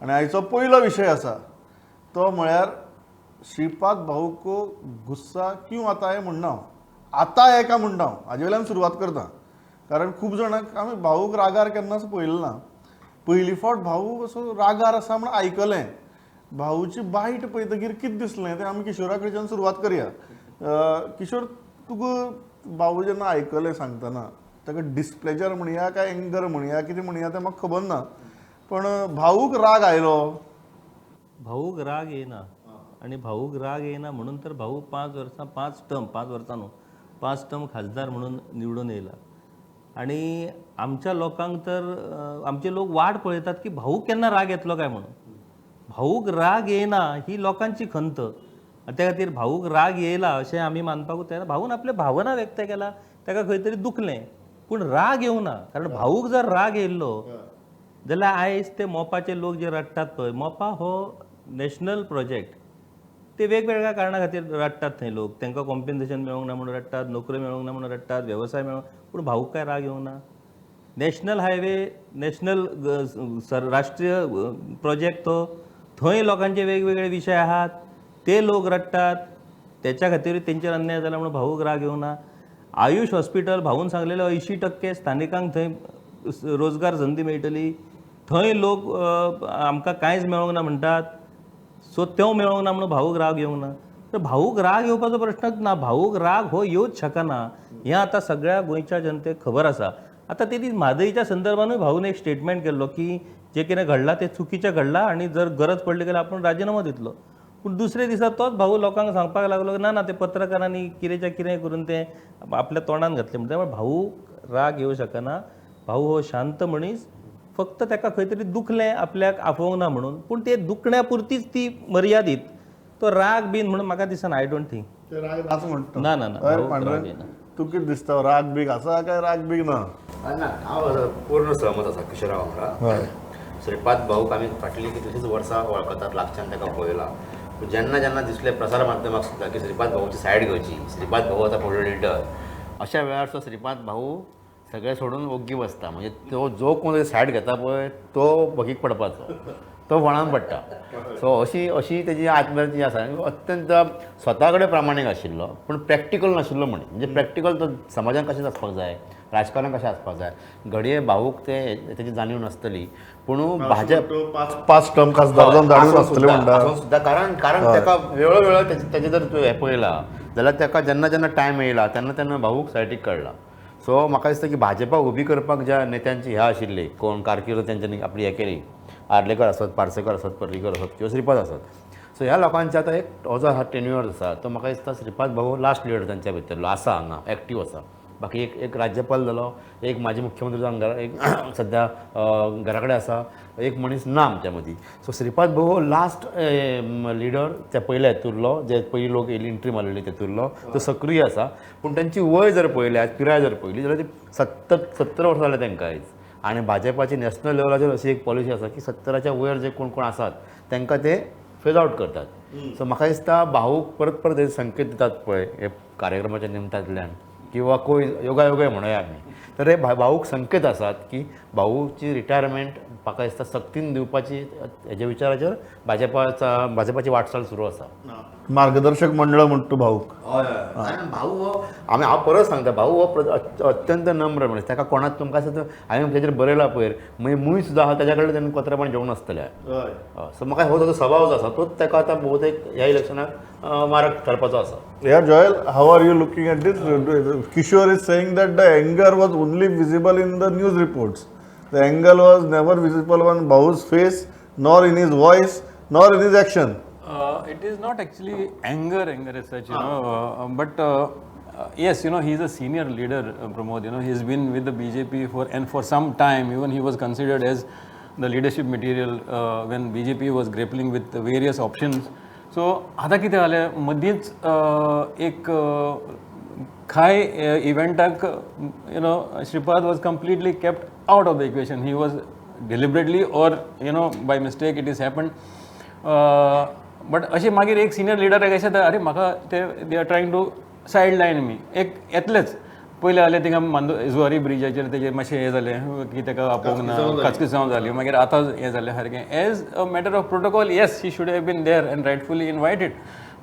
आनी आयचो पयलो विशय आसा तो म्हळ्यार श्रीपाद भाऊ को गुस्सा क्यों आता है म्हणना हांव, आता है का म्हणटा हांव, हाजे वयल्यान सुरवात करता. कारण खूब जाणांक आमी भाऊक रागार केन्नाच पळयलें ना. पयली फावट भाऊ असो रागार आसा म्हण आयकलें. भाऊची बायट पळयतकीर कितें दिसलें तें आमी किशोरा कडच्यान सुरवात करया. किशोर, तुका भाऊ जेन्ना आयकलें सांगतना ताका डिस्प्लेजर म्हणया काय एंगर म्हणया, कितें म्हणया तें म्हाका खबर ना, पण भाऊक राग आयलो? भाऊक राग येयना आनी भाऊक राग येयना म्हणून तर भाऊ 5 वर्सां, 5 टर्म, 5 वर्सां न्हू, 5 टर्म खासदार म्हणून निवडून येयला. आनी आमच्या लोकांक तर आमचे लोक वाट पळयतात की भाऊ केन्ना राग येतलो काय म्हणून. भाऊक राग येयना ही लोकांची खंत आनी त्या खातीर भाऊक राग येयला अशें आमी मानपाकूच जायना. भाऊन आपले भावना व्यक्त केला, ताका खंय तरी दुखलें, पूण राग येवना. कारण भाऊक जर राग येयल्लो जाल्यार आयज ते मोपाचे लोक जे रडटात पळय, मोपा हो नॅशनल प्रोजेक्ट, ते वेगवेगळ्या कारणा खातीर रडटात थंय लोक. तांकां कॉम्पेन्सेशन मेळोंक ना म्हणून रडटात, नोकऱ्यो मेळोंक ना म्हणून रडटात, वेवसाय मेळोंक. पूण भाऊक काय राग येवंक ना. नॅशनल हायवे, नॅशनल सर राष्ट्रीय प्रोजेक्ट तो, थंय लोकांचे वेगवेगळे विशय आहात, ते लोक रडटात, त्याच्या खातीर तेंचेर अन्याय जाला म्हणून भाऊक राग येवना. आयुष हॉस्पिटल, भाऊन सांगलेलें 80% स्थानिकांक थंय रोजगार संदी मेळटली, थंय लोक आमकां कांयच मेळोंक ना म्हणटात, सो त्यो मेळोंक ना म्हणून भाऊक राग येवंक ना. तर भाऊक राग येवपाचो प्रश्नच ना. भाऊक राग हो येवच शकना हें आतां सगळ्या गोंयच्या जनतेक खबर आसा. आतां ते दीस म्हादईच्या संदर्भानूय भाऊन एक स्टेटमेंट केल्लो की जें कितें घडलां तें चुकीचें घडलां आनी जर गरज पडली जाल्यार आपूण राजिनामो दितलो. पूण दुसरे दिसा तोच भाऊ लोकांक सांगपाक लागलो की ना ना, ते पत्रकारांनी कितेंच्या कितें करून तें आपल्या तोंडान घातलें म्हणटा. त्यामुळे भाऊ राग येवं शकना. भाऊ हो शांत मनीस. फक्त ताका खंय तरी दुखलें आपल्याक आफोवंक ना म्हणून, पूण ते दुखण्या पुरतीच ती मर्यादीत. तो राग बीन म्हणून म्हाका दिसना, I don't think. ते राग नाच म्हणटा. ना ना ना. हय. भाऊक राग पांडुरंग, येना. तूं कितें दिसता, राग बीग आसा काय राग बीग ना? ना, हांव पूर्ण सहमत आसा किशोरा वांगडा. श्रीपाद भाऊक आमी फाटलीं कितलींशींच वर्सां वळखतात, लागच्यान ताका पळयला. पूण जेन्ना जेन्ना दिसलें प्रसार माध्यमाक सुद्दां की श्रीपाद भाऊची सायड घेवची, श्रीपाद भाऊ आतां फुडलो लिडर, अशा वेळार तो श्रीपाद भाऊ सगळें सोडून ओग्गी बसता. म्हणजे तो जो कोण सायड घेता पळय, तो भकीक पडपाचो, तो फोंडान पडटा. सो अशी अशी तेजी आत्महत्या आसा. अत्यंत स्वता कडेन प्रामाणीक आशिल्लो पूण प्रॅक्टिकल नाशिल्लो म्हण. म्हणजे प्रॅक्टिकल तो समाजान कशें आसपाक जाय, राजकारणान कशें आसपाक जाय, घडये भाऊक ते तेजी जाणीव नासतली. पूण भाजप पांच पांच टर्म खासदार जावन जाणीव आसून नासतले सुद्दां म्हणटा. आसून सुद्दां, कारण कारण ताका वेळो वेळो तेजें जर तूं हें पळयला जाल्यार ताका जेन्ना जेन्ना टायम येयला तेन्ना तेन्ना भाऊक सायडीक काडला. सो म्हाका दिसता की भाजपा उबी करपाक ज्या नेत्यांची ह्या आशिल्ली, कोण कारकीर्द तेंच्यांनी आपली हें केली, आर्लेकर आसत, पार्सेकर आसत, पर्रीकर आसत किंवा श्रीपाद आसत, सो ह्या लोकांचे आतां एक हो जो आसा टेन्युअर आसा, तो म्हाका दिसता श्रीपाद भाऊ लास्ट लिडर तांच्या भितरलो आसा, हांगा एक्टीव आसा. बाकी एक एक राज्यपाल जालो, एक माजी मुख्यमंत्री जावन घरा, एक सद्या घरा कडेन आसा, एक मनीस ना आमच्या मदीं. सो श्रीपाद भाऊ लास्ट लिडर त्या पयल्या हेतूरलो, जे पयलीं लोक येयली, एंट्री मारलेली तेतूरलो तो सक्रीय आसा. पूण तांची वय जर पळयली आज, पिराय जर पळयली जाल्यार ती 70 वर्सां जालें तांकां आयज. आनी भाजपाची नॅशनल लेवलाचेर अशी एक पॉलिसी आसा की 70च्या वयर जे कोण कोण आसात तांकां ते फेज आउट करतात. सो म्हाका दिसता भाऊक परत परत हे संकेत दितात पळय हे कार्यक्रमाच्या निमतांतल्यान किंवा कोय योगायोगय म्हणुया आमी, तर हे भाऊक संकेत आसात की भाऊची रिटायरमेंट म्हाका दिसता सक्तीन दिवपाची हेज्या विचाराचेर भाजपाची वाटचाल सुरू आसा. मार्गदर्शक मंडळ म्हणटा भाऊक. हय, कारण भाऊ हो आमी, हांव परत सांगता, भाऊ हो अत्यंत नम्र मनीस. ताका कोणाक तुमकां आसा, हांवें ताजेर बरयलां पयर, मागीर मूय सुद्दां आहा, ताज्या कडेन तेणें कोतरेपण जेवण नासतलें. सो म्हाका हो ताजो स्वभाव जो आसा तोच ताका आतां बहुतेक ह्या इलेक्शनाक मारक ठरपाचो आसा. Yeah, Joel, how are you looking at this? Kishore is saying that the anger was only visible in the news reports. The anger was never visible on Bau's face, nor in his voice, nor in his action. It is not actually anger, anger as such, but yes, he's a senior leader, Pramod. He's been with the BJP for some time. Even he was considered as the leadership material when BJP was grappling with the various options. So आता कितें जालें, मदींच एक कांय इव्हेंटाक Shripad was completely kept out of the equation. He was deliberately or by mistake it is happen, but अशें मागीर एक senior लिडराक अशें जाता, अरे म्हाका ते they are trying to sideline me, एक येतलेच. पयलें जालें थिंगा मांदो जुवारी ब्रिजाचेर तेजेर मातशें हें जालें की ताका आपोवंक ना, काचकिसांव जाली, मागीर आतां हें जालें सारकें. As a matter of protocol, yes, he should have been there and rightfully invited.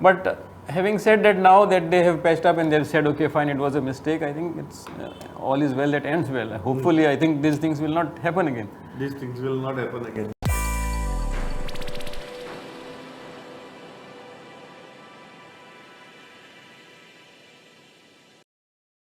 But having said that, now that they have patched up and they have said, okay, fine, it was a mistake, I think it's all is well that ends well. Hopefully, I think these things will not happen again. These things will not happen again.